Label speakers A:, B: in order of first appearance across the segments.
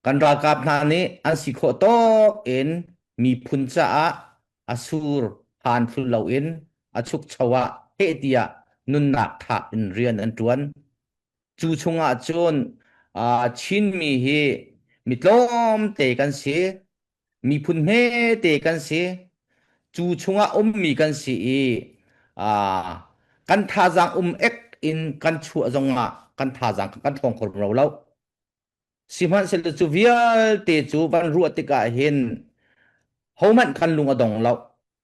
A: Kan ralkap hna nih an si khawh tawk in miphun caah a sur han thlu loin a chukcho ah heh tiah nunnak thap in rian an ṭuan. Cu chungah cun Chinmi hi mi tlawmte kan si, miphun hmete kan si. Cu chungah ummi kan si i kan thazaang um ek in kan chuah zongah kan thazaang kan ṭhawng kho ro lo. Sihmanhsehlaw cu vialte cu van ruah tikah hin hohmanh kan lung a dong lo.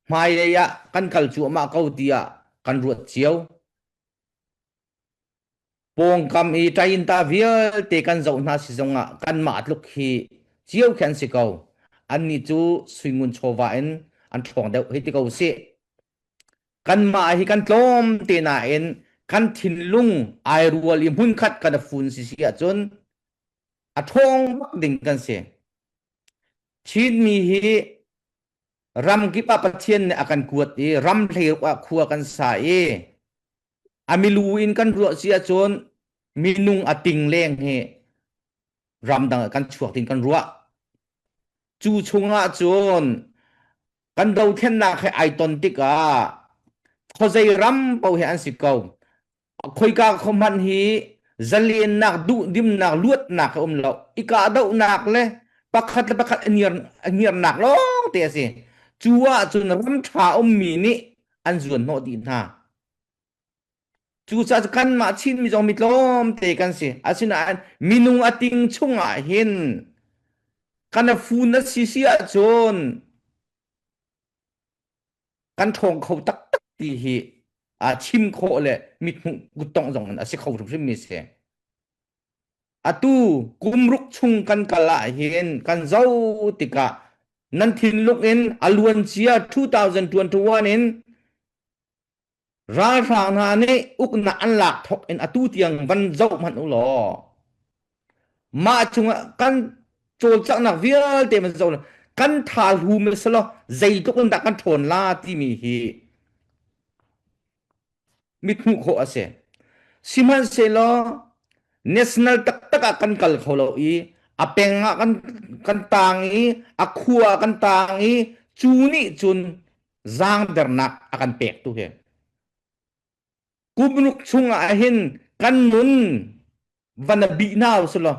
A: Hmailei ah kan kal cuahmah ko tiah kan ruat cio. Pawngkam i ṭainta vialte kan zoh hna si zongah kanmah tluk hi cio khi an si ko. Annih cu suingun chawva in an ṭhawng deuh hei ti ko usih. Kanmah hi kan tlawm te nain kan thinlung ai rual i hmunkhat kan i fun si si ahcun a ṭhawng bak ding kan si. Chinmi hi ramkip ah Pathian nih a kan kuat i ram hleiruk ah khua kan sa i a milu in kan ruah si ahcun minung a ting leng hi ramdang ah kan chuak tin kan ruah. Cu chungah cun kan dothlennak he ai ton tikah khuazei ram paoh hi an si ko. Khoika kho hmanh hi zalennak duhdimnak luatnak a um lo. I kahdohnak le pakhat le pakhat a ngiarnak lawng te a si. Cu ahcun ram ṭha ummi nih an zuan hnawh dih hna. Cucaah kanmah Chinmi zong mi tlawmte kan si. Asinain minung a ting chungah hin kan a fun a si si ahcun kan ṭhawng kho taktak ti hi a chim khawh le mithmuh kuttongh zong in a si kho hrimhrim mi si. Atu kumruk chung kan kal ah hin kan zoh tikah nan thinlung in a luancia 2021 in Ralhrang hna nih uknak an lak thawk in atu tiang van zoh hmanh u law mah cungah kan cawlcanghnak vialte van zoh kan tha hlum selaw zeitluk in dah kan ṭhawn la timi hi mithmuh khawh a si. Sihmanhsehlaw national taktak ah kan kal kho lo i a peng ah kan kan tang i a khua ah kan tang i cu nih cun zaangdernak a kan pek tu hi kumruk chungah hin kan nun van a bih hna usulaw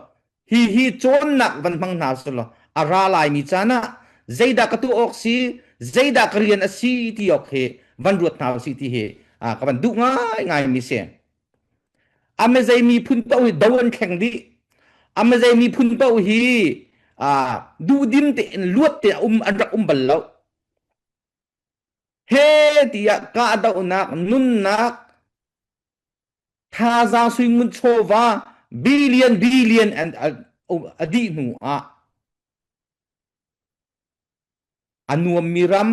A: hi hi cawnnak van hmang hna usulaw a ra laimi caan ah zeidah ka tuah awk si zeidah ka rian a si ti awk hi van ruat hna usih ti hi ka van duh ngai ngai mi si a zei miphun paoh hi do an thleng dih a zei miphun paoh hi duhdim tein luat te um an rak um bal lo He tiah kahdohnak nunnak thazaang suingun chawva billion billion an a dih hnu ah a nuammi ram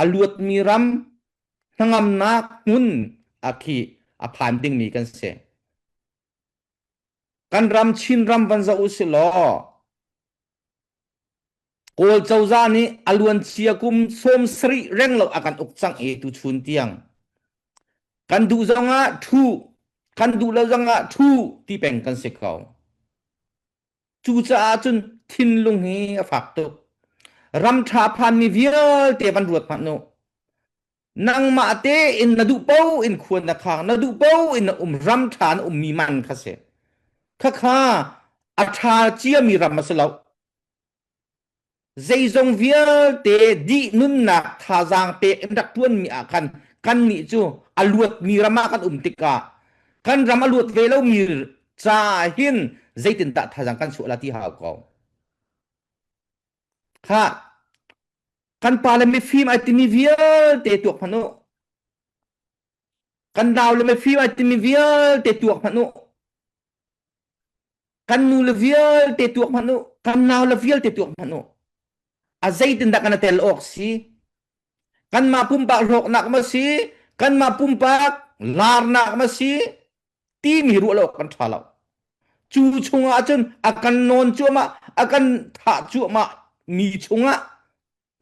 A: a luatmi ram hnangamnak hmun a khi a phan dingmi kan si. Kan ram Chinram van zoh usih law Kawl cozah nih a luancia kum 70 renglo a kan uk cang i tuchun tiang. Kan duh zongah ṭhu, kan duh lo zongah ṭhu ti peng kan si ko. Cucaah cun thinlung hi a fak tuk. Ram ṭha phanmi vialte van ruat hmanh u. Nangmah tein na duh paoh in khua na khang, na duh paoh in na um, ram ṭha na ummi man kha si. Khakha a ṭha ciami ram a si lo. Zeizong vialte dih nunnak thazaang pek in rak ṭuanmi ah khan kannih cu a luatmi ram ah kan um tikah kan ram a luat ve lomi caah hin zeitindah thazaang kan chuah la ti hau ko. Khah, kan pa le mifim ai timi vialte tuak hmanh u. Kan nau le mifim ai timi vialte tuak hmanh u. Kan nu le vialte tuak hmanh u. Kan nau le vialte tuak hmanh u. A zeitindah kan tel awk si? Kanmah pumpak hlawknak ma si? Kanmah pumpak larnak ma si? Timi ruah lo kan ṭha lo. Cu chungah cun a kan nawn cuahmah, a kan thah cuahmah mi chungah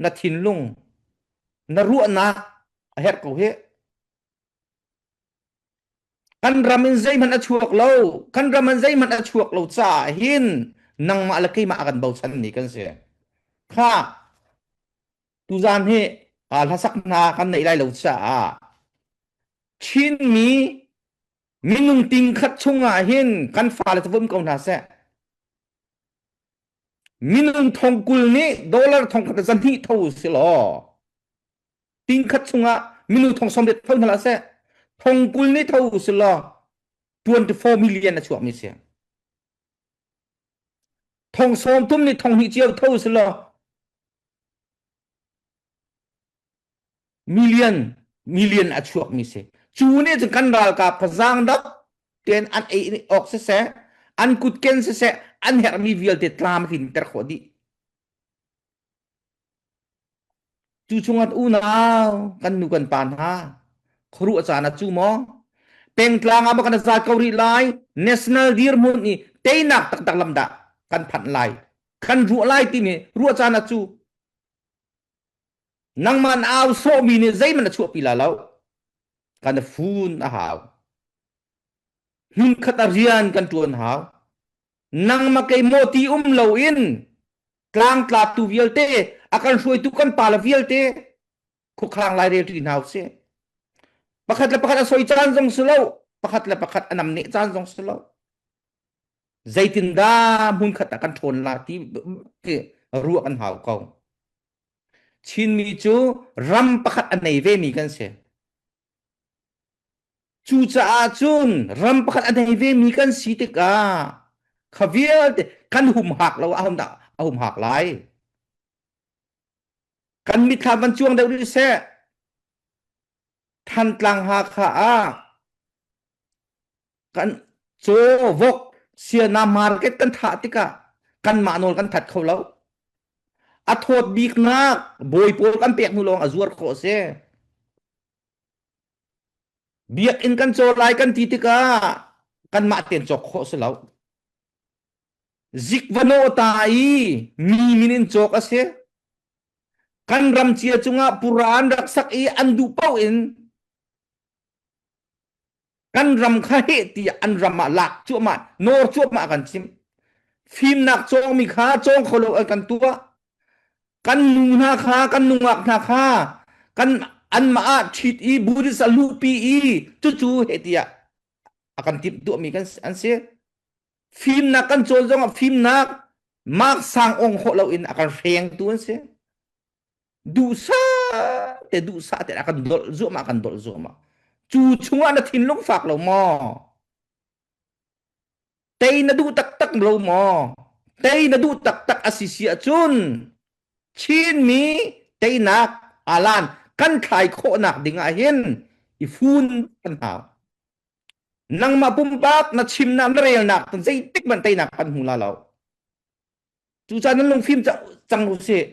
A: na thinlung, na ruahnak a herh ko hih. Kan ram in zeihmanh a chuak lo. Kan ram in zeihmanh a chuak lo caah hin Nangmah le keimah a kan bochan ni kan si. Kha tuzan hi hlasak hna kan neih lai lo caah Chinmi minung ting khat chungah hin kan fale cu vum ko hna seh. Minung thong kul nih dollar thong khat zahnih tho si law ting khat chungah minung thong som tho hna la seh thong kul nih tho si law 24 million a chuak mi si. Thong sawm thum nih thong hnih cio tho si law million million a chuak mi si. Cu nih cun kan ralkap kha zaangdap tein an ei awk siseh, an kutken siseh, an herhmi vialte tlam a tlinter khawh dih. Cu chungah unau kan nu kan pa hna khuaruah caan ah cu maw pengtlang ah maw kan zaat ko rih lai national dirhmun i teinak taktak lam dah kan phanh lai kan ruah lai timi ruah caan ah cu nangmah na au sawhmi nih zeihmanh a chuahpi la lo kan fun a hau hmunkhat a rian kan ṭuan hau nangmah kei maw ti um loin tlangtlatu vialte a kan hruaitu kan pale vialte khuakhang lairel ṭi hna usih pakhat le pakhat a soi caan zong si lo pakhat le pakhat a namneh caan zong si lo zeitindah hmunkhat ah kan ṭhawn la ti ruah kan hau ko Chinmi cu ram pakhat a nei ve mi kan si Cucaah cun ram pakhat a nei vemi kan si tikah kha vialte kan humhak lo ah dah a humhak lai. Kan mitthlam van cuang deuh rih seh. Thantlang Hakha ah kan caw vok siana market kan thah tikah kanmah nawl kan that kho lo. A thawt biknak bawi pawl kan pek hnu lawng a zuar khawh a si. Biakinn kan caw lai kan ti tikah kanmah tein cawk khawh si lo. Zik va nawh ta i mi min in cawk a si. Kan ram cia cungah pura an rak sak i an duh paoh in kan ram kha heh tiah an ram ah lak cuahmah nawr cuahmah kan chim. Fimnak cawngmi kha cawng kho lo an kan tuah. Kan nu hna kha kan nungak hna kha kan anmah ah ṭhit i Buddhist a luhpi i cucu heh tiah a kan timh tuahmi kan an si. Fimnak kan cawn zongah fimnak mark sang ong khawh loin a kan hrengtu an si. Duhsah te duhsah te a kan dolh zuahmah kan dolh zuahmah. Cu chungah na thinlung fak lo maw? Tei na duh taktak lo maw? Tei na duh taktak a si si ahcun Chinmi teinak alan kan thlai khawhnak ding ah hin i fun kan hau. Nangmah pumpak na chimnak na relnak zeitik man teinak kan hmu la lo. Cucaah nan lungfim cang u sih.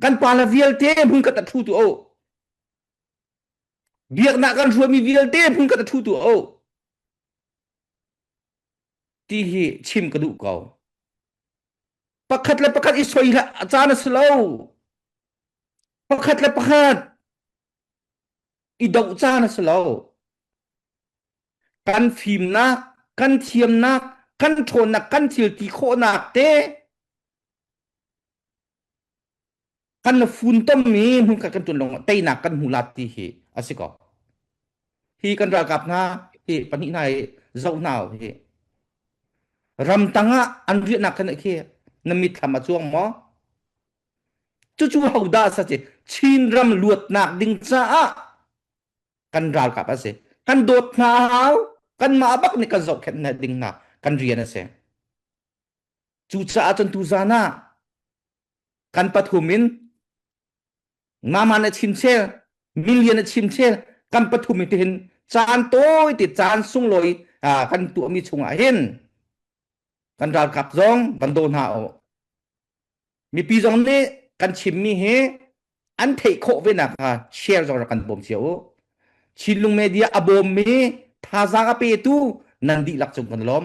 A: Kan pa le vialte hmun khat a thu tu o. Biaknak kan hruaimi vialte hmun khat a thu tu o. Ti hi chim ka duh ko. Pakhat le pakhat i soi hlah caan a si lo. Pakhat le pakhat i doh caan a si lo. Kan fimnak, kan thiamnak, kan ṭhawnnak, kan thil ti khawhnak te kan na funtommi hmunkhat kan ṭuan lawng teinak kan hmu lat ti hi a si ko. Hi kan ralkap hna hi pahnih hna hi zoh hna hi ramtang ah an riahnak khan khi na mitthlam a cuang maw? Cucu hodah sa ci Chin ram luatnak ding caah kan ralkap a si. Kan dawt hna a hau, kanmah bak nih kan zohkhenh hna ding hna kan rian a si. Cucaah cun tuzan ah kan pathum in mama na chim chel million na chim chel kan pathum in tihin caan tawi te caan sunglawi kan tuahmi chungah hin kan ralkap zong van daw hna u mipi zong nih kan chimmi hi an theih khawh ve nak kha share zong rak kan bawm cio u Chinlung media a bawmmi thazaang a petu nan dihlak cung kan lawm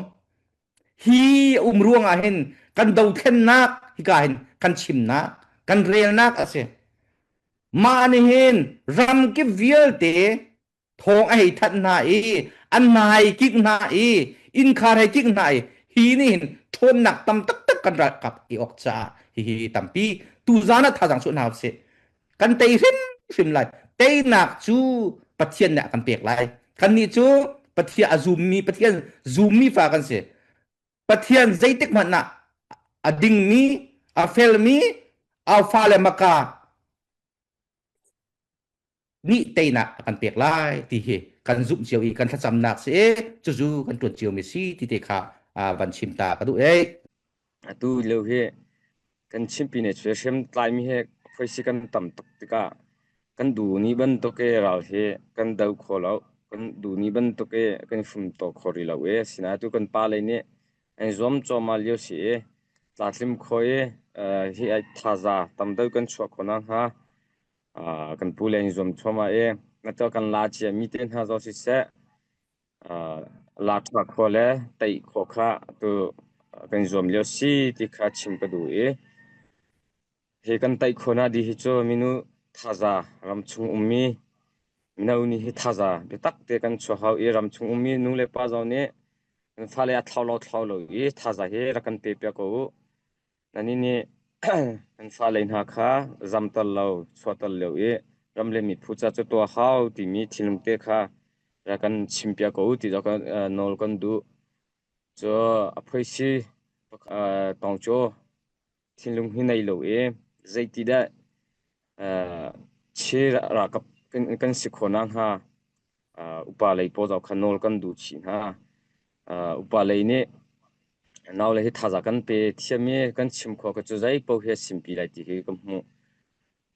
A: Hi um ruangah hin kan dothlennak hika hin kan chimnak, kan relnak a si. Mah nih hin ramkip vialte thawng a hei thanh hna i an hna hei kik hna i innkhar hei kik hna i hi nih hin ṭhawnnak tam taktak. kan ralkap i awk caah hihi tampi tuzan ah thazaang chuah hna usih. Kan tei hrimhrim lai. Teinak cu Pathian nih a kan pek lai. Kannih cu Pathian a zummi Pathian zummi fa kan si. Pathian zeitik hmanh ah a dingmi, a felmi, a fale maka nih teinak a kan pek lai ti hi kan zumh cio i kan thlacamnak si i cucu kan ṭuan ciomi si ti te kha van chim ta ka duh ei.
B: Atu lio hi kan Chinpi nih hriam tlaimi hi phaisi kan tam tuk tikah kan duh ni bantuk i ral hi kan do kho lo. Kan duh ni bantuk i kan i fumtaw kho rih lo i asinain atu kan pale nih an i zuam cuahmah lio si i tlatlim kho i hi ai thaza tam deuh kan chuah khawh nakhnga kan pule an i zuam cuahmah i atu kan la ciami te hna zong siseh la ṭha khawh le teih khawh kha atu kan i zuam lio si ti kha chim ka duh i hi kan teih khawh dih hi cu minu thaza ramchung ummi mino nih hi thaza biatak te kan chuah hau i ramchung ummi nu le pa zong nih kan fale a thlau lo thlau lo i thaza hi rak kan pe piak ko u. Nannih nih nan fale hna kha zamter lo, chuahter lio i ram le miphun ca cu tuah hau timi thinlung te kha rak kan chimpiak ko u ti zong nawl kan duh. Cu a phoisi tawng cu thinlung hi nei lo i zeiti dah Chin ralkap kan si khawh nakhnga upa lei pawl zong kha nawl kan duh chih hna. Upa lei nih naule hi thazaang kan pe thiam i kan chim khawh ka cu zei paoh hi a simpi lai ti hi ka hmuh.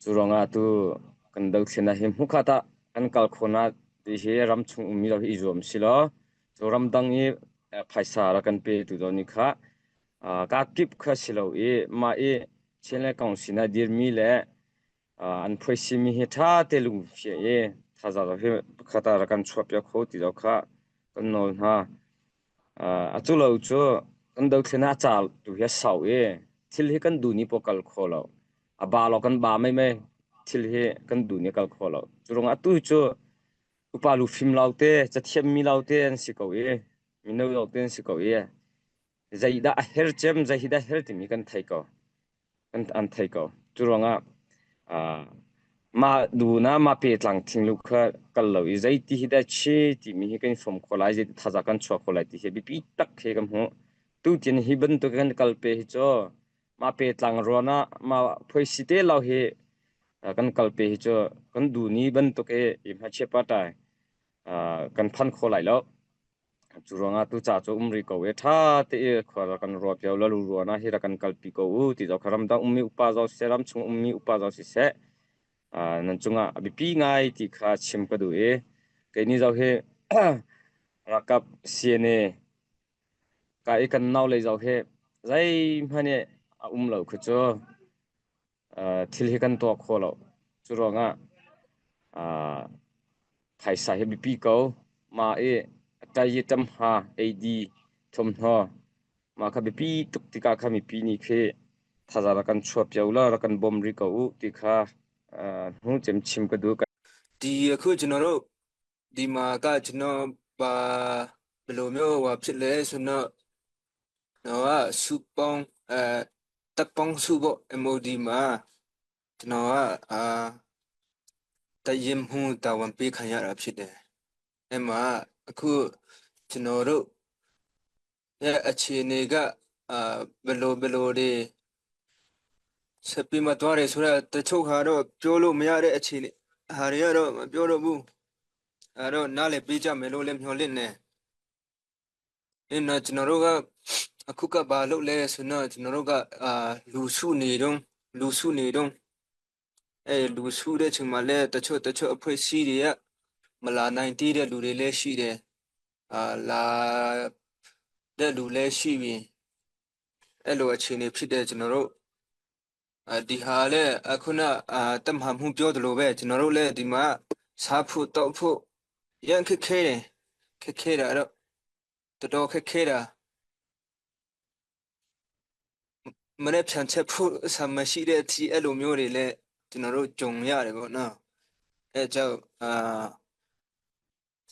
B: Cu ruangah atu kan dothlen ah hin hmuhkhat ah kan kal khawh nak ti hi ramchung ummi lo hi i zuam si law cu ramdang i phaisa rak kan pe tu zong nih kha kaa kip kha si lo i mah i Chin le Kong sinah dirmi le an phuaisimi hi ṭha te lungfia i thazaang hi pakhat ah rak kan chuahpiak kho ti lo kha kan nawl hna. Atu lo cu kan dothlen ah a ca tu hi a sau i thil hi kan duh ni paoh kal kho lo. A ba lo kan ba meimei thil hi kan duh ni kal kho lo. Cu ruangah atu cu upa lu fim lo te, cathiammi lo te an si ko i mino lo te an si ko i zeidah a her cem, zei hi dah her timi kan thei ko. An thei ko. Cu ruangah mah du na mah petlang thinglu kha kal lo i zeiti hi dah chi timi hi kan i fom kho lai, zeiti thazaang kan chuah kho lai ti hi biapi tak he ka hmuh. Tutin hi bantuk kan kal pe hi cu mah petlang ruan ah mah phoisi te lo hi kan kal pe hi cu kan du ni bantuk i i hmachia patai kan phan kho lai lo. Cu ruangah tu ca cu um rih ko i ṭha te i khua rak kan ruah pio lalu ruan ah hi rak kan kalpi ko u ti zong kha ramdang ummi upa zong siseh ramchung ummi upa zong siseh nan cungah a biapi ngai ti kha chim ka duh i kei ni zong hi ralkap CNA ka i kan nau lei zong hi zeihmanh i a um lo khu cu thil hi kan tuah kho lo. Cu ruangah phaisa hi biapi ko. Mah i ṭai ṭamha eidi thawmhnaw mah kha biapi tuk tikah kha mipi nih khi thazaang rak kan chuah pio law rak kan bawm rih ko u ti kha hnu cem chim ka duh.
C: ဒီအခုကျွန်တော်တို့ဒီမှာကကျွန်တော်ဘာဘယ်လိုမျိုးဟိုဖြစ်လဲဆိုတော့တော့ကစုပေါင်းအဲတပ်ပေါင်းစုပေါ့ MOD မှာကျွန်တော်ကအာတရင်မှုတာဝန်ပေးခံရတာဖြစ်တယ်အဲ့မှာအခုကျွန်တော်တို့ရဲ့အခြေအနေကအာဘယ်လိုဘယ်လိုတွေဆက်ပြီးမှသွားတယ်ဆိုတော့တချို့ဟာတော့ပြောလို့မရတဲ့အခြေအနေဟာတွေကတော့မပြောတော့ဘူးအဲ့တော့နားလည်ပေးကြမယ်လို့လည်းမျှော်လင့်နေ အဲ့တော့ကျွန်တော်တို့ကအခုကဘာလုပ်လဲဆိုတော့ကျွန်တော်တို့ကအာလူစုနေတော့လူစုနေတော့အဲလူစုတဲ့ချိန်မှာလဲတချို့တချို့အဖွဲ့အစည်းတွေကမလာနိုင်သေးတဲ့လူတွေလည်းရှိတယ်အာလာတဲ့လူလည်းရှိပြီအဲ့လိုအခြေအနေဖြစ်တဲ့ကျွန်တော်တို့ ဒီဟာလည်းအခုနအာတမမှုပြောသလိုပဲကျွန်တော်တို့လည်းဒီမှာစားဖို့တောက်ဖို့ရန်ခက်ခဲတယ်ခက်ခဲတာတော့တော်တော်ခက်ခဲတာမနေ့ဖြန်ချက်ဖို့အဆမရှိတဲ့အထိအဲ့လိုမျိုးတွေလည်းကျွန်တော်တို့ကြုံရတယ်ပေါ့နော်အဲကြောင့်အာ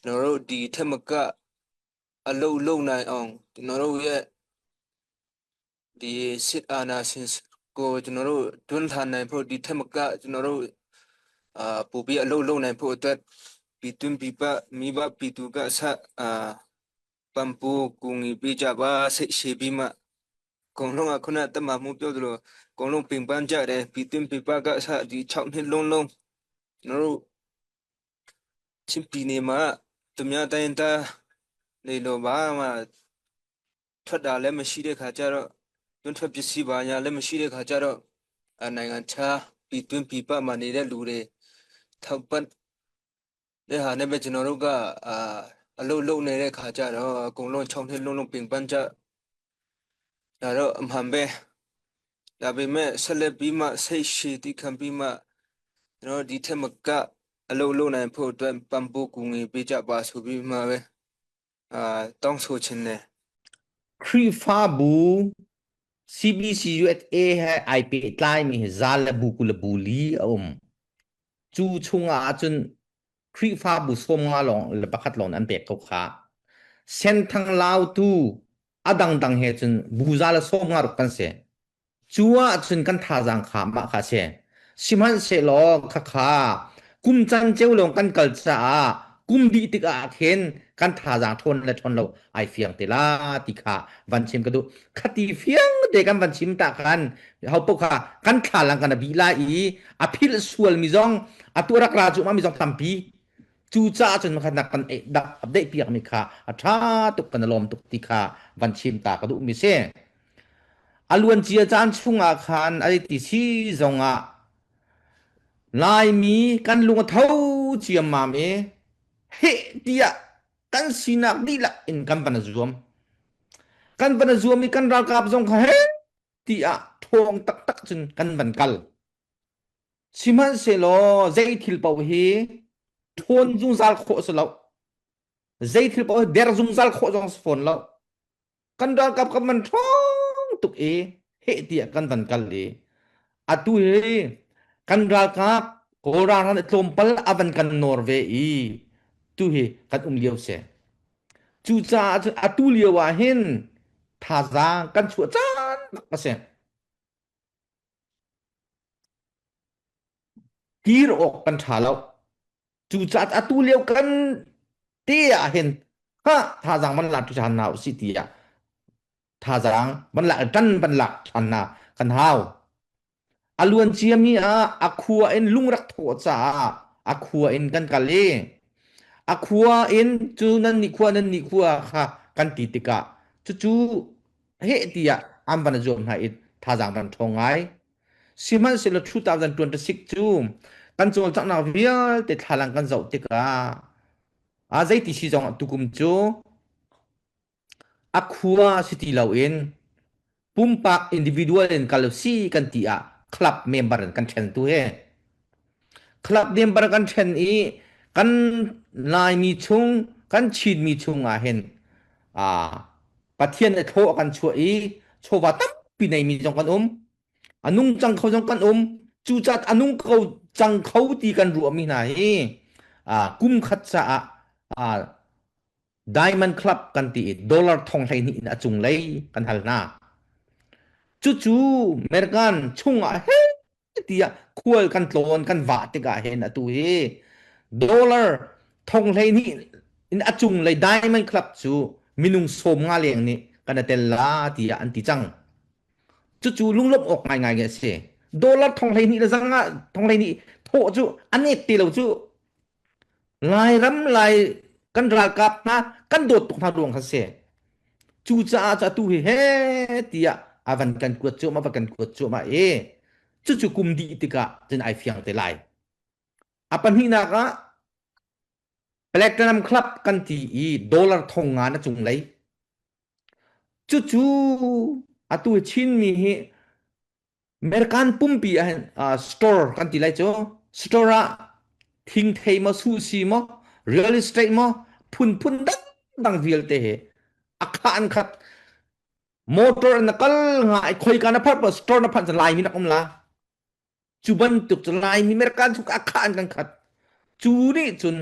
C: ကျွန်တော်တို့ဒီထက်မကအလုတ်လုံနိုင်အောင်ကျွန်တော်တို့ရဲ့ ဒီစစ်အာဏာရှင်ကိုကျွန်တော်တို့တွန်းလှန်နိုင်ဖို့ဒီထက်မကကျွန်တော်တို့အာပိုပြီးအလုပ်လုပ်နိုင်ဖို့အတွက်ပြည်တွင်းပြည်ပမိဘပြည်သူကအစအာပံပိုးကူညီပေးကြပါစိတ်ရှည်ပြီးမှအကုန်လုံးကခုနတမမှုပြောသလိုအကုန်လုံးပင်ပန်းကြတယ်ပြည်တွင်းပြည်ပကအစဒီ6နှစ်လုံးလုံးကျွန်တော်တို့ချင်းပြည်နယ်မှာသူများတိုင်းသားနေလို့ဘာမှထွက်တာလည်းမရှိတဲ့ခါကျတော့တွင်းထွက်ပစ္စည်းဘာညာလည်းမရှိတဲ့ခါကျတော့အနိုင်ငံခြားပြည်တွင်းပြည်ပမှာနေတဲ့လူတွေထောက်ပံ့တဲ့ဟာနဲ့ပဲကျွန်တော်တို့ကအာအလုပ်လုပ်နေတဲ့ခါကျတော့အကုန်လုံး6နှစ်လုံးလုံးပင်ပန်းကြဒါတော့အမှန်ပဲဒါပေမဲ့ဆက်လက်ပြီးမှစိတ်ရှည်တည်ခံပြီးမှကျွန်တော်ဒီထက်မကအလုပ်လုပ်နိုင်ဖို့အတွက်ပံ့ပိုးကူညီပေးကြပါဆိုပြီးမှပဲအာတောင်းဆိုချင်တယ်
A: Khrihfabu CBCUSA he ai pehtlaimi hi za le bu 20 le bu li a um. Cu chungah ahcun Khrihfabu 50 lawng le pakhat lawng an pek ko kha. Senthang Lautu a dangdang he cun bu za le 50 ruk kan si. Cu ahcun kan thazaang kha mah kha a si. Sihmanhsehlaw khakha kum canceo lawng kan kal caah kum dih tikah khin kan thazaang ṭhawn le ṭhawn lo ai fiang te la ti kha van chim ka duh. Khati fiang te kan van chim ta khan hopaoh kha kan thlalang kan a bih lai i a philh sual mi zong atu rak ra cu ma mi zong tampi cu caah cun makhat kan dak update piak mi kha a ṭha tuk kan lawm tuk ti kha van chim ta ka duh mi si. A luancia caan chungah khan a ti si zongah Laimi kan lung a tho ciammam i heh tiah kan sinak dihlak in kan van a zuam. Kan van a zuam i kan ralkap zong kha heh tiah ṭhawng taktak cun kan van kal. Sihmanhsehlaw zei thil paoh hi ṭhawn zungzal khawh a si lo. Zei thil paoh hi der zungzal khawh zong a si fawn lo. Kan ralkap kan van ṭhawng tuk i heh tiah kan van kal i atu hi kan ralkap Kawl ralhrang nih tlawmpal a van kan nawr ve i tu hi kan um lio si. Cucaah cun atu lio ah hin thazaang kan chuah caan bak a si. Kir awk kan ṭha lo. Cucaah atu lio kan te ah hin ha thazaang van lak ṭhan hna usih tiah thazaang van lak ṭan van lak ṭhan hna kan hau. A luan ciami ah a khua in lung rak thawh caah a khua in kan kal i a khua in cu nan nih khua nan nih khua kha kan ti tikah cucu heh tiah an van zuam hna i thazaang van ṭhawng ngai. Sihmanhsehlaw 2026 cu kan cawlcanghnak vialte thlalang kan zoh tikah a zeiti si zong ah tukum cu a khua si ti loin pumpak individual in kal si kan ti ah club member in kan ṭhen tu he club member kan ṭhen i kan Laimi chung kan Chinmi chung ah hin ah Pathian nih thaw a kan chuah i chawva tampi neimi zong kan um a nung cang kho zong kan um cucaah a nung ko cang kho ti kan ruahmi hna hi kum khat caah Diamond Club kan ti i dollar thong 12 in a cunglei kan hal hna cucu American chungah he tiah khual kan tlawn kan vah tikah hin atu hi dollar thong 12 in a cunglei Diamond Club cu minung 50 leng nih kan i tel la tiah an ti cang Cucu lunglawmh awk ngaingai a si. Dollar thong 12 le zang ah thong 12 thawh cu a net ti lo cu. Lairam Lai kan ralkap hna kan dawt tuk hna ruang kha si. Cucaah cu atu hi he tiah a van kan kuat cuahmah va kan kuat cuahmah i cucu kum dih tikah cun ai fiang te lai. A pahnihnak ah Platinum Club kan ti i dollar thong nga na cunglei Cucu atu Chinmi hi American pumpi ah hin uh, store kan ti lai cu store ah thingthei maw sushi maw real estate maw phunphun dangdang vialte he a khah an khat motor na kal nga i khoika na phar pa store na phanh Laimi nak um la Cu bantuk cu Laimi American chung a khah an kan khat. Cu nih cun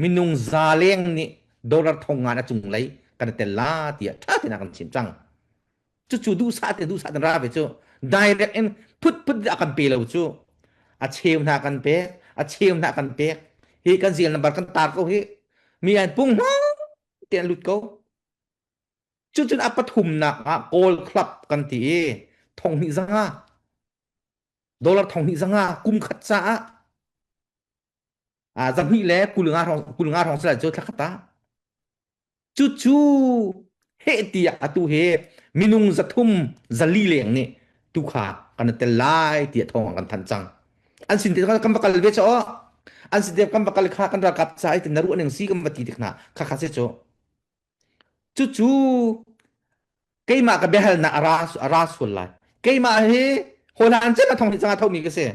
A: minung za leng nih dollar thong nga na cunglei kan i tel la tiah ṭha tein a kan chimh cang. Cucu duhsah te duhsah ten ra ve cu. Direct in phut phut a kan pe lo cu. A cheu hna kan pek, a cheu hna kan pek. Hi kan zil number kan tar ko hi. Mi an pung hma te an lut ko. Cucun a pathumnak ah Gold Club kan ti i thong hnih zanga dollar thong hnih zanga kum khat caah a zahnih le 50 hrawng 50 hrawng sila cu thla khat ah cucu heh tiah atu hi minung 300 400 leng nih tu kha kan i tel lai tiah thawng an kan thanh cang an sin te kan va kal ve cho an sin te kan va kal kha kan ralkap ca i na ruah ning si kan va ti tik hna kha kha se cu Cucu keimah ka biahalnak a ra, a ra sual lai. Keimah hi hawhlan cem a thong hi canga thomi ka si.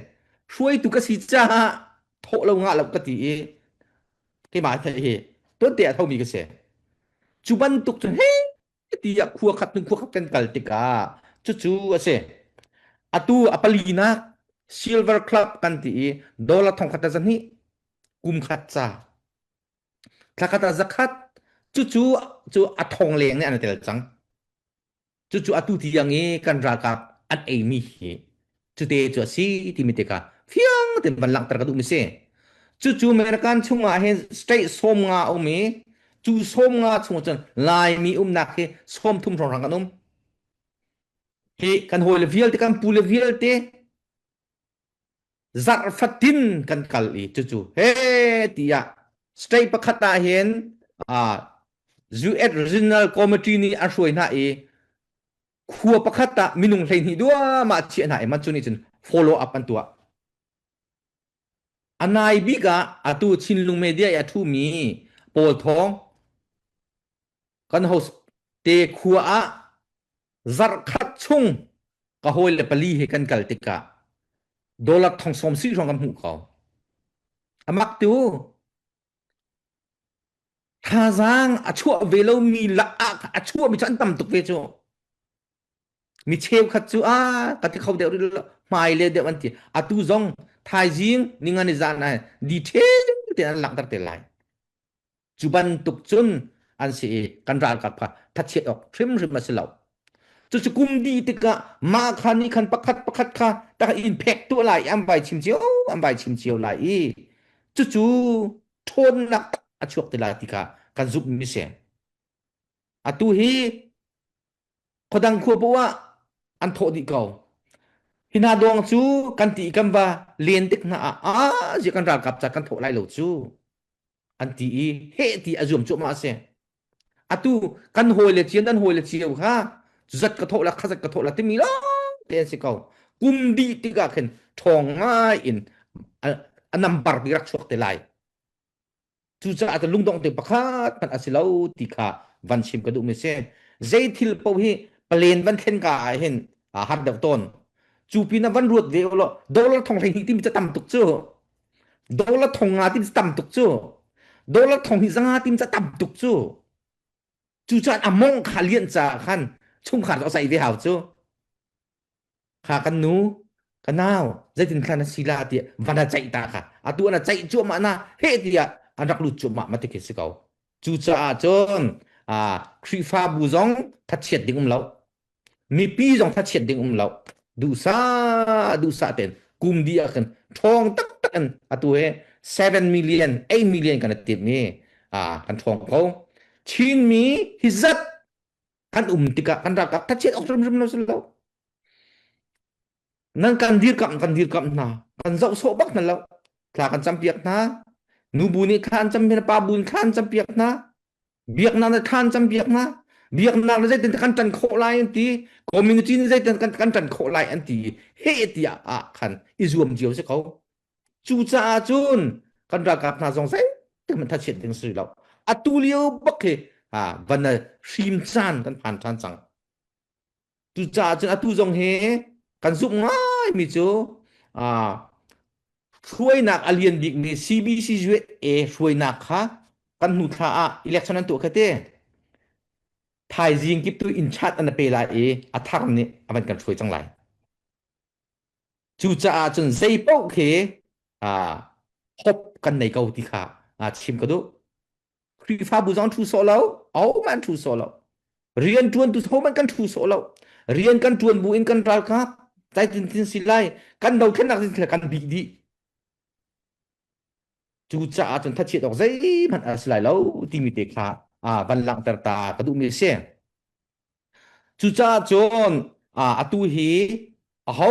A: Hruaitu ka si caah thawh lo ngah lo ka ti i keimah hi tuante a thomi ka si. Cu bantuk cun he tiah khua khat hnu khua khat kan kal tikah cucu a si. Atu a palinak Silver Club kan ti i dollar thong khat le zahnih kum khat ca Thlakhat ah zakhat cucu cu a thong leng nih an i tel cang. Cucu atu tiang i kan ralkap an eimi hi cute cu a si timi te kha fiang tein van langhter ka duhmi si. Cucu American chungah hin state 50 a um i cu 50 chung cun Laimi umnak hi 30 hrawnghrang kan um. Hi kan hawile vialte kan pule vialte zarh fatin kan kal i cucu he tiah state pakhat ah hin US Regional Committee nih an hruai hna i khua pakhat ah minung 12 duahmah chiah hna i man cu nih cun follow up an tuah. A nai bik ah atu Chinlung Media i a ṭhumi Paul Thawng kan host te khua ah zarhkhat chung ka hawile pali he kan kal tikah dollar thong sawm si hrawng kan hmuh ko. Amak tu thazaang a chuah ve lomi lakah a chuahmi cu an tam tuk ve cu. Mi cheukhat cu a ka ti kho deuh rih lo hmai le deuh an ti. Atu zong thaizing ningani zan ah detail te an langhter te lai. Cu bantuk cun an si i kan ralkap kha thachiat awk hrimhrim a si lo. Cucu kum dih tikah mah kha nih khan pakhat pakhat kha tak in phek tuah lai i an vai chim cio an vai chim cio lai i cucu ṭhawnnak tak a chuak ti lai ti kha kan zumhmi si. Atu hi khuadang khua poah ah an thawh dih ko. Hi hna dawng cu kan ti kan va len tik hna ah ah zia kan ralkap ca kan thawh lai lo cu. An ti i heh ti a zuam cuahmah a si. Atu kan hawile cio nan hawile cio kha zat ka thawh la kha zat ka thawh la timi lawng te an si ko. Kum dih tikah khin ṭhawng ngai in a, a number bi rak chuak te lai. Cucaah cu lungdong te pakhat hmanh a si lo ti kha van chim ka duhmi si. Zei thil paoh hi palen van thlen ka ah hin a har deuh tawn. Cu pinah van ruat ve ulaw dollar thong 12 timi cu tam tuk cu. Dollar thong nga timi cu tam tuk cu. Dollar thong hi zanga timi cu tam tuk cu. Cucaah a mong kha lian caah khan chungkhar cu a sai ve hau cu. Kha kan nu, ka nau, zeitin thla na si la tiah van a ceih ta kha. Atu an a ceih cuahmah na heh tiah an rak lut cuahmah ma ti khi si ko. Cucaah cun Khrihfabu zong thachiat ding um lo. Mipi zong thachiat ding um lo. Duhsah duhsah tein kum dih ah khan ṭhawng taktak in atu he 7 million, 8 million kan i timh i kan ṭhawng ko. Chinmi hi zat kan um tikah kan ralkap thachiat awk hrimhrim lo si lo. Nan kan dirkamh kan dirkamh hna. Kan zoh sawh bak hna lo. Thla kan campiak hna. Nubu nih thla an campiak hna, pa bu nih thla an campiak hna. Biaknak nih thla an campiak hna. Biaknak nih zeitin kan ṭan khawh lai an ti. Community nih zeitin kan kan ṭan khawh lai an ti. Heh tiah ah khan i zuam cio si ko. Cucaah cun kan ralkap hna zong zeitik hmanh thachiat ding si lo. Atu lio bak hi van hrim caan kan phan ṭhan cang. Cucaah cun atu zong hi kan zumh ngaimi cu hruainak a lian bikmi CBCUSA hruainak kha kan hnu thla ah election an tuah kha te. Thaizing kip tu in chat an pe lai i a thar nih a van kan hruai cang lai. Cucaah cun zei paoh khi hope kan nei ko ti kha chim ka duh. Khrihfabu zong ṭhu sawh lo, ahohmanh an ṭhu sawh lo. Rianṭuantu hohmanh kan ṭhu sawh lo. Rian kan ṭuan bu in kan ralkap zeitin tin si lai kan dothlennak tin kan bih dih. Cucaah cun thachiat awk zeihmanh a si lai lo timi te kha van langhter ta ka duhmi a si. Cucaah cun atu hi aho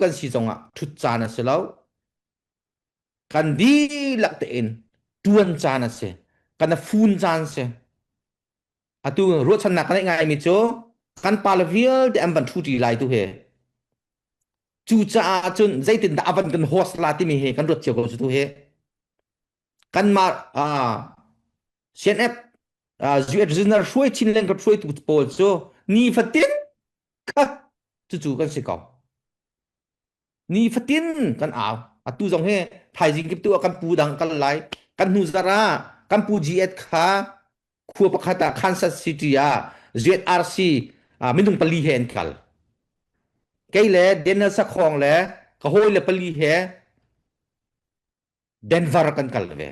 A: kan si zongah ṭhut caan a si lo. Kan dihlak tein ṭuan caan a si. Kan a fun caan a si. Atu ruahchannak ka neih ngaimi cu kan pale vialte an van ṭhu ṭi lai tu hi. Cucaah cun zeitindah a van kan host la timi hi kan ruat cio ko cu tu hi. Kanmah CNF US Regional hruai Chinland ka hruaitu pawl cu nifatin kha cucu kan si ko. Nifatin kan au. Atu zong hi thaizing kip tu ah kan pu dang kal lai. Kan hnu zarh ah kan pu GS kha khua pakhat ah Kansas City ah ZRC minung pali he an kal. Kei le Daniel Sakhong le ka hawi le pali he Denver kan kal ve.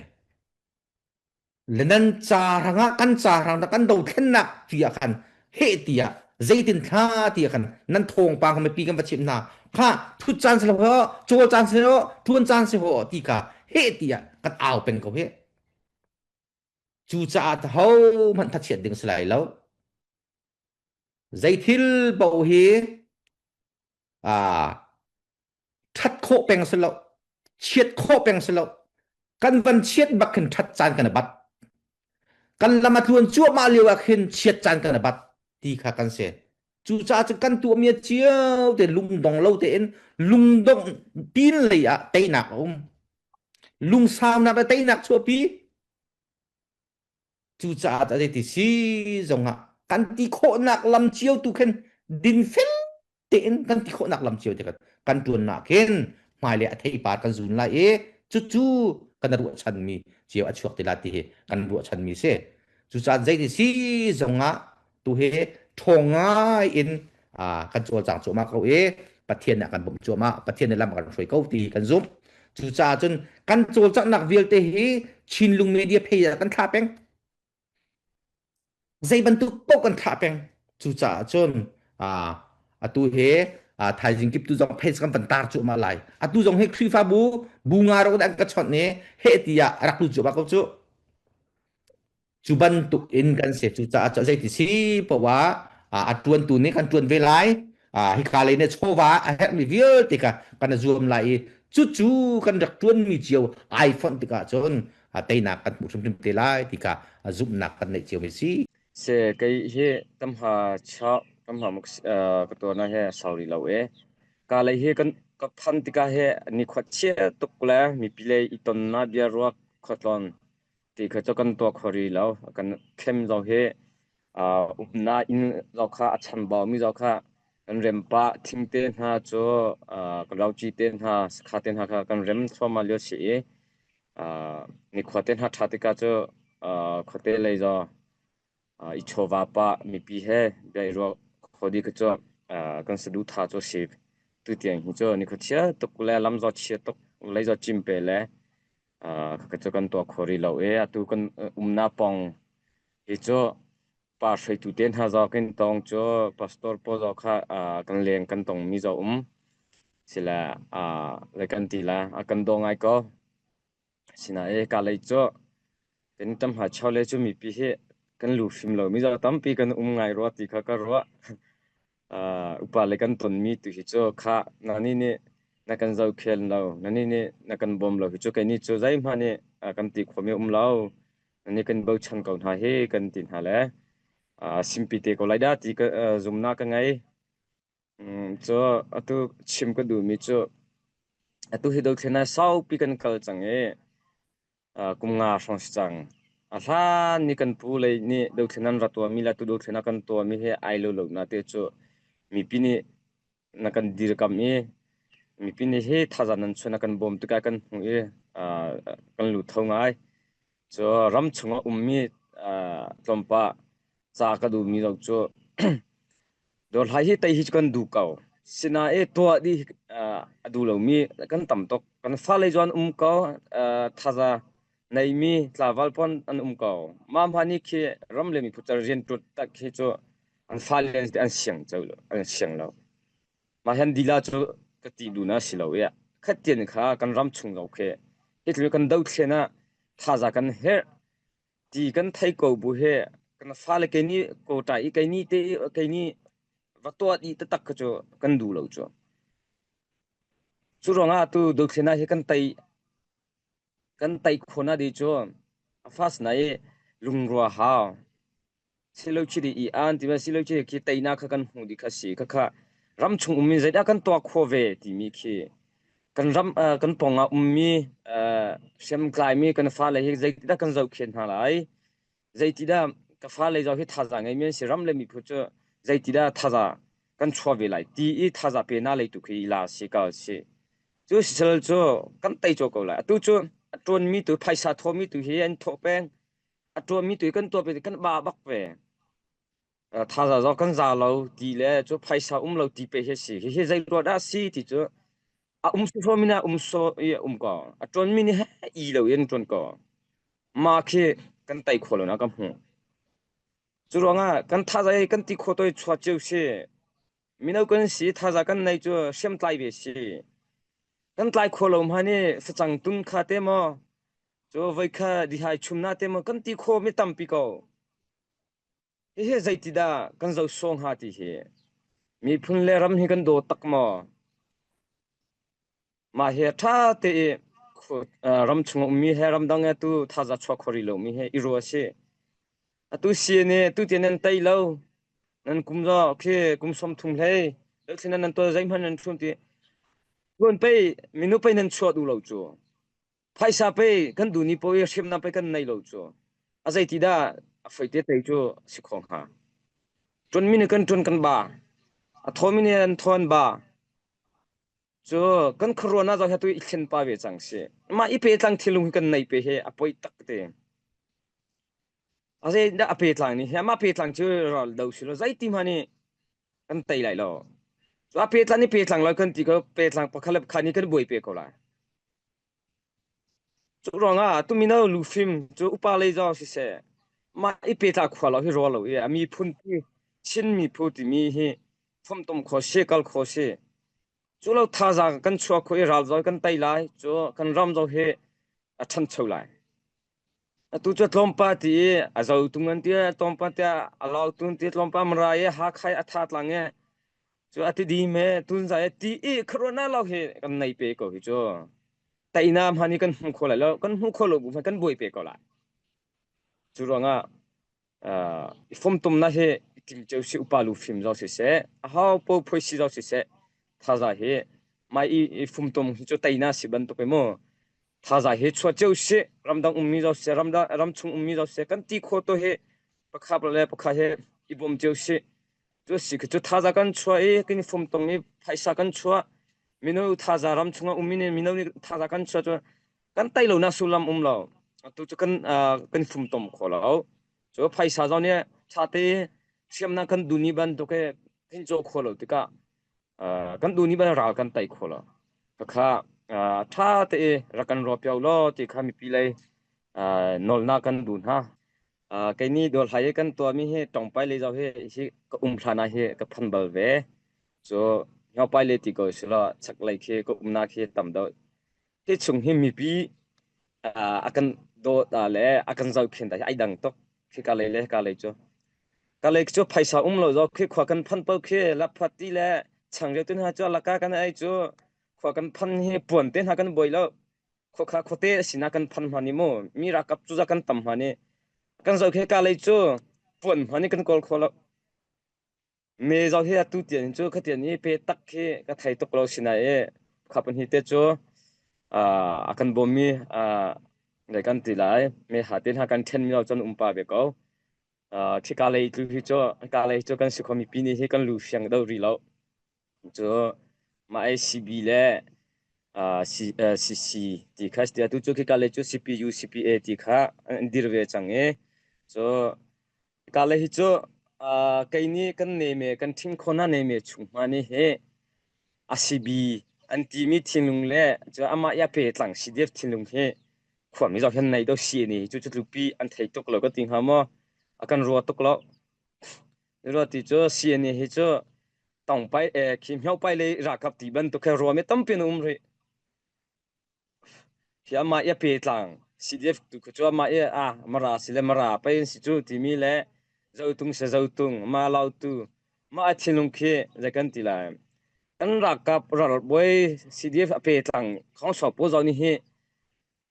A: Le nan ca hrangah kan ca hrang kan dothlennak ti ah khan heh tiah zeitin thla ti ah khan nan thawngpang mipi kan va chimh hna kha thut caan si lo ho cawl caan si ho tuan caan si ho ti ka heh tiah kan au peng ko he cucaah ho hmanh thachiat ding si lai lo zeithil paoh hi ṭhat khawh peng si lo chiat khawh peng si lo kan van chiat bak khin ṭhat caan kan i bat kan lam a tluan cuahmah lio ah khin chiat caan kan i bat ti kha kan si cucaah cu kan tuahmi cio te lungdong lo tein lungdong pin lei ah teinak a um lungsaunak le teinak chuahpi Cucaah a ti si zongah kan ti khawhnak lam cio tu khin dinfel tein kan ti khawhnak lam cio te kan kan tuannak hin hmailei a theipar kan zun lai i cucu kan ruahchanmi cio a chuak ti la ti hi kan ruahchanmi si. Cucaah zeiti si zongah tu hi ṭhawng ngai in kan cawlcang cuahmah ko i Pathian nih a kan bawmh cuahmah Pathian nih lam a kan hruai ko ti kan zumh cucaah cun kan cawlcanghnak vialte hi Chinlung media phei ah kan thlah peng zei bantuk paoh kan thlah peng cucaah cun atu hi thaizing kip tu zong page kan van tar cuahmah lai atu zong hi Khrihfabu bu nga ro an ka chawnh i heh tiah rak lut cuahmah ko cu Cu bantuk in kan si. Cucaah cu zeiti si poah ah a ṭuantu nih kan ṭuan ve lai. Hika lei nih chawva a herhmi vialte kha kan i zuam lai i cucu kan rak ṭuanmi cio ai fonh tikah cun teinak kan hmuh hrimhrim te lai ti kha zumhnak kan neih ciomi si.
B: Se kei hi tamha cha tamha muk ka tuana he sauri lo e ka lei hi kan ka phan tika he ni khwat chia tuk le mipi lei i ton na bia ruak khotlawn Ti kha cu kan tuah kho rih lo. Kan thlem zong hi umnak inn zong kha a chambaumi zong kha kan rem pah. Thingte hna cu kan roci te hna, sakha te hna kha kan rem thluahmah lio a si i nikhua te hna ṭha tikah cu khuate lei zong i chawva pah mipi he bia i ruah kho dih kha cu kan saduhthah cu a si. Tutiang hi cu nikhua chia tuk le lam zaw chia tuk, lei zaw cim pe le Khakha cu kan tuah kho rih lo i atu kan umnak pawng hi cu pa hruaitu te hna zaw kan tong cu pastor pawl zaw kha kan leng kan tongmi zaw um sila le kan ti la a kan daw ngai ko. Sinain ka lei cu kan tam ha chau le cu mipi hi kan lu hrim lo mi zaw tampi kan um ngai rua ti kha ka ruah. Upa le kan tonmi tu hi cu khah nani nih na kan zohkhel lo nani nih na kan bawm lo hi cu kei nih cu zeihmanh nih kan ti khomi um lo nani kan bochan ko hna hi kan ti hna le simpi te ko lai dah ti ka zumnak ka ngei cu atu chim ka duhmi cu atu hi dothlen ah saupi kan kal cang i kum nga hrawng si cang. A hlan ni kan pu lei nih dothlen an ra tuahmi le tu dothlen a kan tuahmi hi ai lo lo na te cu mipi nih na kan dirkam i mipi nih hi thazaang nan chuan a kan bawm tikah kan hmuh i kan lut tho ngai. Cu ram chungah ummi tlawmpah ca ka duhmi lo cu Dawrhlai hi tei hi cu kan duh ko. Sinain tuah dih a duh lomi kan tam tuk. Kan fale cu an um ko. Thaza neimi tlaval pawn an um ko. Mah hmanh nih khi ram le miphun rian ṭuan tak hi cu. An fale an siang co lo, an siang lo. Mah hin lila cu ka ti duh na si lo i khattian kha kan ram chung lo khi hi tluk kan dothlen ah thaza kan herh ti kan thei ko bu he kan fale kei nih quota i kei nih te kei nih va tuah dih taktak kha cu kan duh lo cu. Cu ruangah tu dothlen ah hi kan tei kan tei khawh na di cu a fast na i lungrua hau. Silochiri i an ti silochiri khi teinak kha kan hmuh dih kha si khakha ram chung ummi zeidah kan tuah khawh ve timi khi kan ram kan pawng ah ummi hriamtlaimi kan fale hi zeitidah kan zohkhenh hna lai zeitidah ka fale zong hi thazaang ngeimi an si ram le miphun cu zeitidah thazaang kan chuah ve lai ti i thazaang pe na lei tu khi la si ka si cu sisal cu kan tei caw ko lai atu cu a ṭuanmi tu phaisa thawmi tu hi an thawh peng a ṭuanmi tu kan tuah pe kan ba bak ve thaza zo kan za lo ti le cu phaisa um lo ti pe hi si hi hi zei ruah dah si ti cu a um so mi na um so i um ko a ṭuan mi nih i lo in ṭuan ko ma khi kan tai kho lo na ka hmu cu ruangah kan thaza kan ti kho toi chua cheu si mino kan si thaza kan nei cu hriam tlai ve si kan tlai kho lo ma ni facang tun kha te maw Cu voikha dihai chumna te maw kan ti kho mi tampi ko. Hihi zeitidah kan zo sawng hnga ti hi. Miphun le ram hi kan daw tak maw? Mah hi ṭha te i ram chung ummi he ramdang he tu thaza chuak kho rih lomi he i ruah si. Atu si nih tu tian nan tei lo. Nan kum zo khi kum 30 hlei. Dothlen nan tual zeihmanh nan ṭhum ti. Tuan pei minu pei nan chuah duh lo cu. Phaisa pei kan duh ni paoh i hriamnam pei kan nei lo cu. A zeiti dah a foite tei cu a si kho hnga. Ṭuanmi nih kan ṭuan kan ba. A thawmi nih an thaw an ba. Cu kan khuaruahnak zong hi atu i thlen pa ve cang si. Mah i petlang thinlung hi kan nei pe hi a poi tak te. A zei dah a petlang nih hi amah petlang cu ral do si lo zeiti hmanh nih kan tei lai lo. Cu a petlang nih petlang lo kan ti ko petlang pakhat le pakhat nih kan buai pe ko lai. Cu ruangah tumino lufim cu upa lei zong siseh mah i petla khua lo hi rua lo i a miphun pi Chin miphun timi hi fomtom kho si kal kho si. Cu lo thazaang kan chuah kho i ral zong kan tei lai cu kan ram zong hi a ṭhancho lai. Atu cu tlawmpal ti i a zo tung an ti tlawmpal tiah a lau tun ti tlawmpal mara i Hakha i a tha tlang i cu a ti dim he tunzai ti i khuaruahnak lo hi kan nei pe ko hi cu teina hman hi kan hmu kho lai lo kan hmu kho lo bu kan buai pe ko lai cu ruangah i fomtomnak hi i timceu si upa lu fim zong siseh aho po phoi si zong siseh thaza hi mai i fumtom hi cu teina si bantuk i mu thaza hi chuah cio si ramdang ummi zong siseh ramdang ramchung ummi zong siseh kan ti kho to hi pakhat le pakhat hi i bawm cio si cu si cu thaza kan chuah i kan i fumtom i phaisa kan chuah mino thaza ram chungah ummi nih mino nih thaza kan chuah cu kan tei lo nak sullam um lo atu cu kan kan fumtom kho lo cu phaisa zong nih ṭha te hriamnam kan dun ni bantuk he kan caw kho lo tikah kan dun ni ban ral kan tei kho lo khakha ṭha te rak kan rawp piau law ti kha mipi lei nawlnak kan duh hna kei nih dawr hlai i kan tuahmi hi tongpai lei zau hi hi ka um hlan ah hi ka phan bal ve cu hngaupai le ti ko si law chaklei khi ka umnak khi tam deuh Hi chung hi mipi a kan dawt le a kan zohkhenh hi ai dang tuk. Khi ka lei le ka lei cu. Ka lei cu phaisa um lo zo khi khua kan phan paoh khi laphuat ti le changreu te hna cu alaka kan ei cu khua kan phan hi puan te hna kan buai lo. Khua kha khuate a sinak kan phan hma ni mu. Mi rakap cu za kan tam hma ni. Kan zohkhe ka lei cu puan hma ni kan kawl kho lo. Me zong hi atu tiang cu khatian i pe tak khi ka thei tuk lo sinain kha pahnih te cu a kan bawmmi zei kan ti lai me ha te hna kan ṭhenmi lo cun um pa ve ko. Khika lei tlu hi cu ka lei cu kan si kho mipi nih hi kan lu fiang deuh rih lo. Cu mah ACB le CC ti kha si atu cu khika lei cu CPU CPA ti kha an dir ve cang i cu Ka le hi cu kei nih kan neme kan ṭhing khawh hna neme chung hma nih hi a sibi an timi thinlung le cu amah i a petlang CDF thinlung hi khuami zong hin nei do si ni cu cu tlupi an thei tuk lo ka ti hnga maw a kan rua tuk lo. Ruah ti cu CNA hi cu tongpai khi myopai le ralkap ti bantuk he ruam i tampi an um rih. Hi amah i a petlang CDF tu khu cu amah i a Mara si le Mara pei an si cu timi le Zotung si Zotung ma Lautu mah a thinlung khi zei kan ti lai. Kan ralkap ralbawi CDF a petlang khawngsawng pawl zong nih hi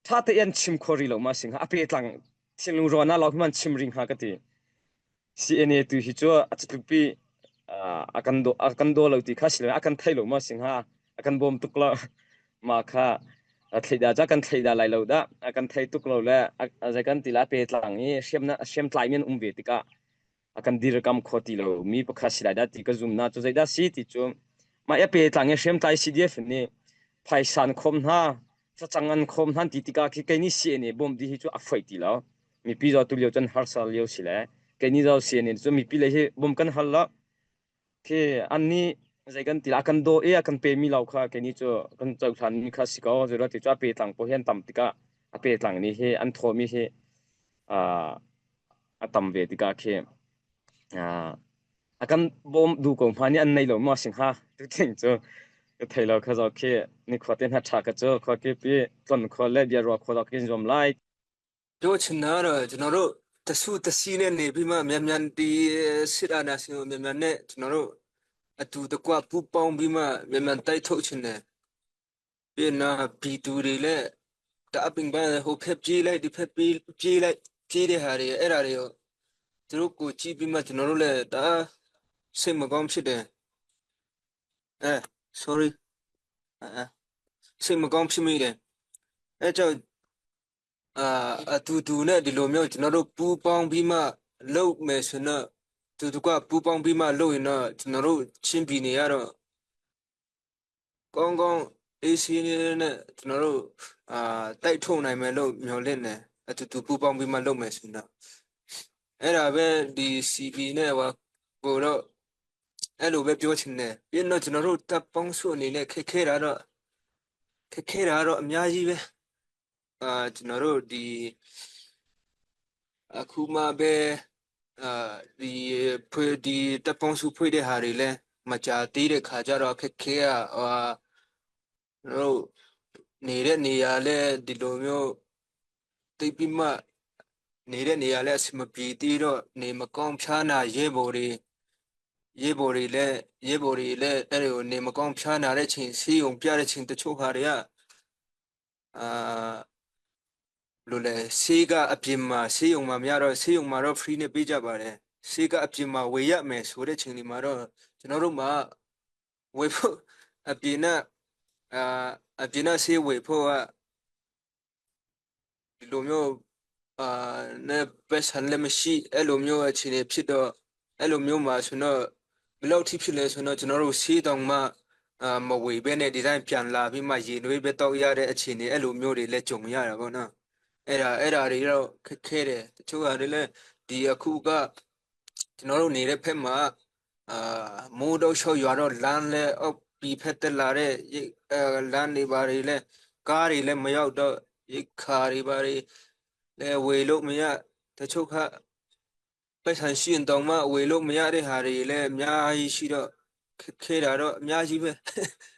B: ṭha tein an chim kho rih lo ma sing a petlang thinlung ruan ah lo hman chim ring hnga ka ti. CNA tu hi cu a tlukpi a kan daw a kan daw lo ti kha si lo a kan thei lo ma sing ha a kan bawm tuk lo ma kha a thleida ca kan thleida lai lo dah a kan thei tuk lo le a zei kan ti la pe tlang i hriam na hriam tlai mi an um ve tikah a kan dirkam kho ti lo mi pakhat si lai dah ti ka zum na cu zeidah si ti cu mah ya pe tlang i hriam tlai CDF nih phaisa an khawm hna facang an khawm hna ti tikah khi kei nih CNA bawm di hi cu a foi ti lo mipi zaw tu lio cun harsa lio si le kei nih zaw CNA cu mipi le hi bawm kan hal lo khi an nih zei kan ti la kan daw i a kan pe mi lo kha kei nih cu kan cohlan mi kha si ko zei ti cu a pe tlang pawl hi an tam tikah a pe tlang nih hi an thaw mi hi a tam ve tikah khi a kan bawm duh ko hma nih an nei lo maw sing ha tu thing cu ka thei lo kha zo khi ni khua te hna tha ka cu khua ki pi tlon khua le bia rua khua lo kin zuam lai.
C: ပြောချင်တာကတော့ကျွန်တော်တို့တစုတစည်းနဲ့နေပြီးမှမြန်မြန်ဒီစစ်အာဏာရှင်ကိုမြန်မြန်နဲ့ကျွန်တော်တို့အတူတကွပူးပေါင်းပြီးမှမြန်မြန်တိုက်ထုတ်ချင်တယ်ပြီးရင်တော့ပြည်သူတွေလည်းတအပင်ပန်းဟိုဖက်ပြေးလိုက်ဒီဖက်ပြေးပြေးလိုက်ပြေးတဲ့ဟာတွေအဲ့ဒါတွေကိုသူတို့ကိုကြည့်ပြီးမှကျွန်တော်တို့လည်းတအားစိတ်မကောင်းဖြစ်တယ်အဲ sorry အဲစိတ်မကောင်းဖြစ်မိတယ်အဲကြောင့် အာအတူတူနဲ့ဒီလိုမျိုးကျွန်တော်တို့ပူးပေါင်းပြီးမှလုပ်မယ်ဆိုတော့တူတူကပူးပေါင်းပြီးမှလုပ်ရင်တော့ကျွန်တော်တို့ချင်းပြည်နေရတော့ကောင်းကောင်းအေးဆေးနေနဲ့ကျွန်တော်တို့အာတိုက်ထုတ်နိုင်မယ်လို့မျှော်လင့်တယ်အတူတူပူးပေါင်းပြီးမှလုပ်မယ်ဆိုတော့အဲ့ဒါပဲဒီ CB နဲ့ဟိုကိုတော့အဲ့လိုပဲပြောချင်တယ်ပြီးတော့ကျွန်တော်တို့တပ်ပေါင်းစုအနေနဲ့ခက်ခဲတာတော့ခက်ခဲတာတော့အများကြီးပဲ အာကျွန်တော်တို့ဒီအခုမှပဲအာဒီဖွေဒီတပ်ပေါင်းစုဖွေတဲ့ဟာတွေလဲမကြသေးတဲ့ခါကျတော့ခက်ခဲอ่ะဟာတို့နေတဲ့နေရာလဲဒီလိုမျိုးတိတ်ပြီးမှနေတဲ့နေရာလဲအဆင်မပြေသေးတော့နေမကောင်းဖျားနာရဲဘော်တွေရဲဘော်တွေလဲရဲဘော်တွေလဲအဲ့ဒီကိုနေမကောင်းဖျားနာတဲ့ချိန်ဆေးရုံပြတဲ့ချိန်တချို့ဟာတွေကအာ လို့လဲဆေးကအပြင်မှာဆေးရုံမှာမရတော့ဆေးရုံမှာတော့ free နဲ့ပေးကြပါတယ်ဆေးကအပြင်မှာဝေရမယ်ဆိုတဲ့ချိန်ဒီမှာတော့ကျွန်တော်တို့မှာဝေဖို့အပြင်ကအာအပြင်ကဆေးဝေဖို့ကဒီလိုမျိုးအာနဲ့ပတ်စံလည်းမရှိအဲ့လိုမျိုးအခြေအနေဖြစ်တော့အဲ့လိုမျိုးမှာဆိုတော့ဘယ်လောက်ထိဖြစ်လဲဆိုတော့ကျွန်တော်တို့ဆေးတောင်မှအာမဝေဘဲနဲ့ဒီတိုင်းပြန်လာပြီးမှရေနွေးပဲတောက်ရတဲ့အခြေအနေအဲ့လိုမျိုးတွေလည်းကြုံရတာပေါ့နော် အဲ့ဒါအဲ့ဒါတွေတော့ခက်ခဲတယ်တချို့ဟာတွေလည်းဒီအခုကကျွန်တော်တို့နေတဲ့ဖက်မှာအာမိုးတော့လျှော့ရွာတော့လမ်းလဲအောက်ပြီးဖက်တက်လာတဲ့ရိတ်အဲလမ်းတွေဘာတွေလဲကားတွေလည်းမရောက်တော့ရိတ်ခါတွေဘာတွေလဲဝေလို့မရတချို့ခပိုက်ဆံရှိရင်တောင်မှဝေလို့မရတဲ့ဟာတွေလည်းအများကြီးရှိတော့ခက်ခဲတာတော့အများကြီးပဲ။